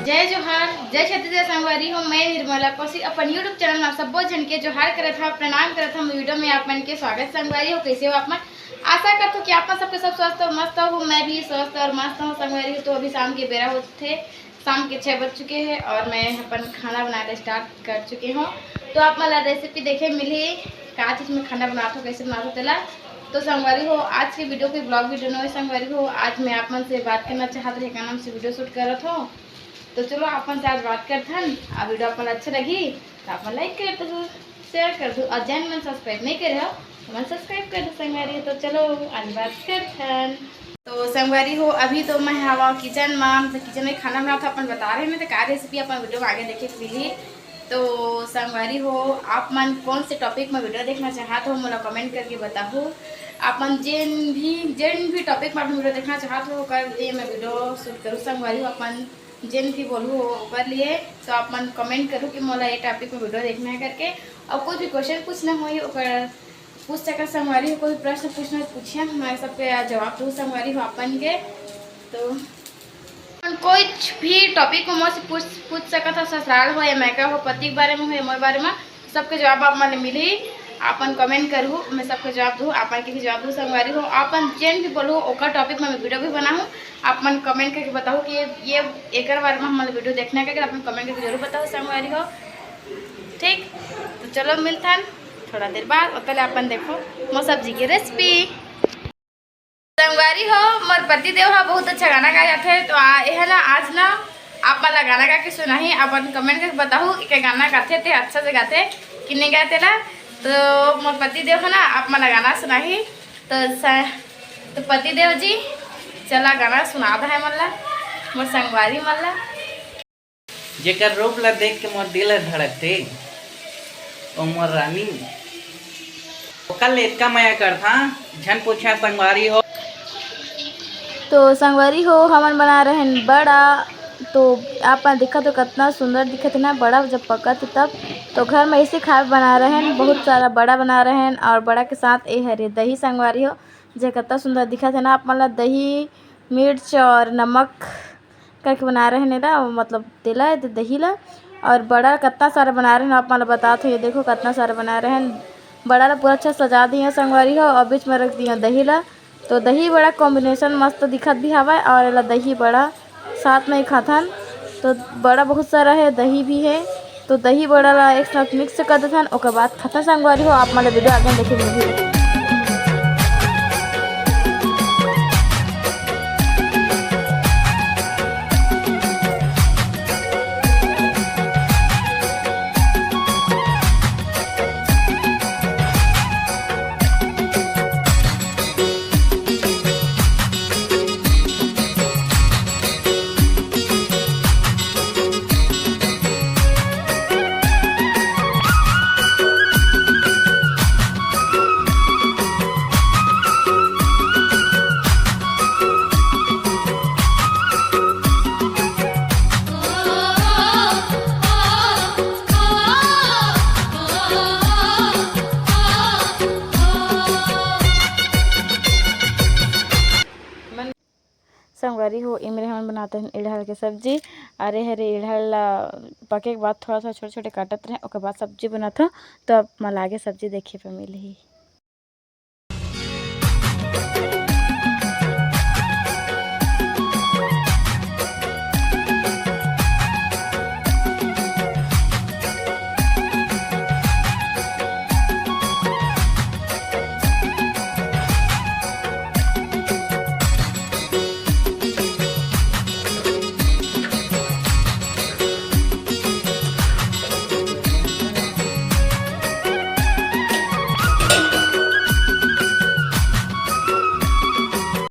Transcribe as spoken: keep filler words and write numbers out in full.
जय जोहार, जय छत्तीसगढ़ संगवारी हो। मैं निर्मला कौशिक अपन YouTube चैनल में सब्बो झन के जोहार करत हव, प्रणाम करत हव। वीडियो में आप मन के स्वागत संगवारी हो। कैसे हो आप मन? आशा करत हव कि आप मन सबके सब स्वस्थ और मस्त हो। मैं भी स्वस्थ और मस्त हूँ संगवारी हो। तो अभी शाम के बेरा होथे, शाम के छः बज चुके हैं और मैं अपन खाना बनाना स्टार्ट कर चुके हूँ। तो आप मन ला रेसिपी देखे मिली, का चीज में खाना बनात हो, कैसे बनात हो तेला। तो संगवारी हो, आज के वीडियो कोई ब्लॉग वीडियो नहीं संगवारी हो। आज मैं आप मन से बात करना चाहत रहे, का नाम से वीडियो शूट करत हो। तो चलो, आप मन से आज बात करथन। आ वीडियो आप मन अच्छा लगी तो आप मन लाइक कर दो, शेयर कर दो, और जैन मन सब्सक्राइब नहीं करे हो तो मन सब्सक्राइब कर दो संगवारी। तो चलो, आज बात करथन। तो संगवारी हो, अभी तो मैं हवा किचन में, मतलब किचन में खाना बनात हो, अपन बता रहे हैं, तो का रेसिपी अपन वीडियो में आगे देखे के मिली। तो संगवारी हो, आप मन कौन से टॉपिक में वीडियो देखना चाहत हो, मोला कमेंट करके बताहू। आप मन जेन भी, जेन भी टॉपिक में आप वीडियो देखना चाहत हो, ओकर लिए मैं वीडियो शूट करूँ संगवारी हो। अपन जेन भी बोलहू ओकर लिए, तो आप मन कमेंट करू कि मोला ये टॉपिक में वीडियो देखना है करके। और कुछ भी क्वेश्चन पूछना होही, ओकर पूछ सकत संगवारी हो, कोई प्रश्न पूछना पूछिया, मैं सबके जवाब दूँ संगवारी हो आप मन के। तो कोई भी टॉपिक में मोसे पूछ, पूछ सकत हो, ससुराल हो या मैका हो, पति के बारे में हो या मोर बारे में, सबके जवाब आप मन मिलही। आप मन कमेंट करहू, मैं सबके जवाब दूँ, आप मन के भी जवाब दूँ संगवारी हो। आप मन जेन भी बोलहू, ओकर टॉपिक में मैं वीडियो भी बनाहूँ। आप मन कमेंट करके बताहू कि ये, ये एकर बारे में हमन वीडियो देखना है, करके आप मन कमेंट करके जरूर बताहू संगवारी हो। ठीक, तो चलो मिलथन थोड़ा देर बाद, और पहले आप मन देखो मोर सब्जी के रेसिपी। संगवारी हो, मोर पति देव ह बहुत अच्छा गाना गाए जाथे, तो आ, एह ना आज ना आप मन ला गाना गा के सुनाही। अपन कमेंट करके बताहू कि गाना गाथे ते अच्छा से गाथे कि नहीं गाथे ला। तो मोर पति देव ह ना आप मन ला गाना सुनाही। तो स-, तो पति देव जी, चला गाना सुना दे है मन ला, मोर संगवारी मन ला। जेकर रूप ला देख के मोर दिल ह धड़कथे, ओ मोर रानी, ओकर ले एतका मया करथा, झन पूछा संगवारी हो। तो संगवारी हो, हमन बना रहेन बड़ा। तो आप मन देखत हो, कतना सुंदर दिखत हे ना बड़ा, जब पकत हे तब। तो घर में ऐसे खाए बना रहेन, बहुत सारा बड़ा बना रहेन, और बड़ा के साथ ए हरे दही संगवारी हो, जे कतना सुंदर दिखत हे ना। आप मन ला दही, मिर्च और नमक करके बना रहेन एला, मतलब तेला, दही ला। और बड़ा कतना सारा बना रहेन, आप मन ला बतात हो, ये देखो कतना सारा बना रहेन। बड़ा ला पूरा अच्छा सजा दिए संगवारी हो, और बीच में रख दिए दही ला। तो दही बड़ा कॉम्बिनेशन मस्त दिखत भी हवय, और एला दही बड़ा साथ में ही खाथन। तो बड़ा बहुत सारा है, दही भी है, तो दही बड़ा ला एक साथ मिक्स कर देथन, ओकर बाद खाथन संगवारी हो। आप मन ला वीडियो आगे देखे मिलही। संगवारी हो, एमेर हमन बनात हन इड़हर के सब्जी। अरे हरे इड़हर ला पके के बाद थोड़ा-थोड़ा छोटे-छोटे काटत रहेन, ओकर बाद सब्जी बनात हन। तो आप मन ला आगे सब्जी देखे बर मिलही।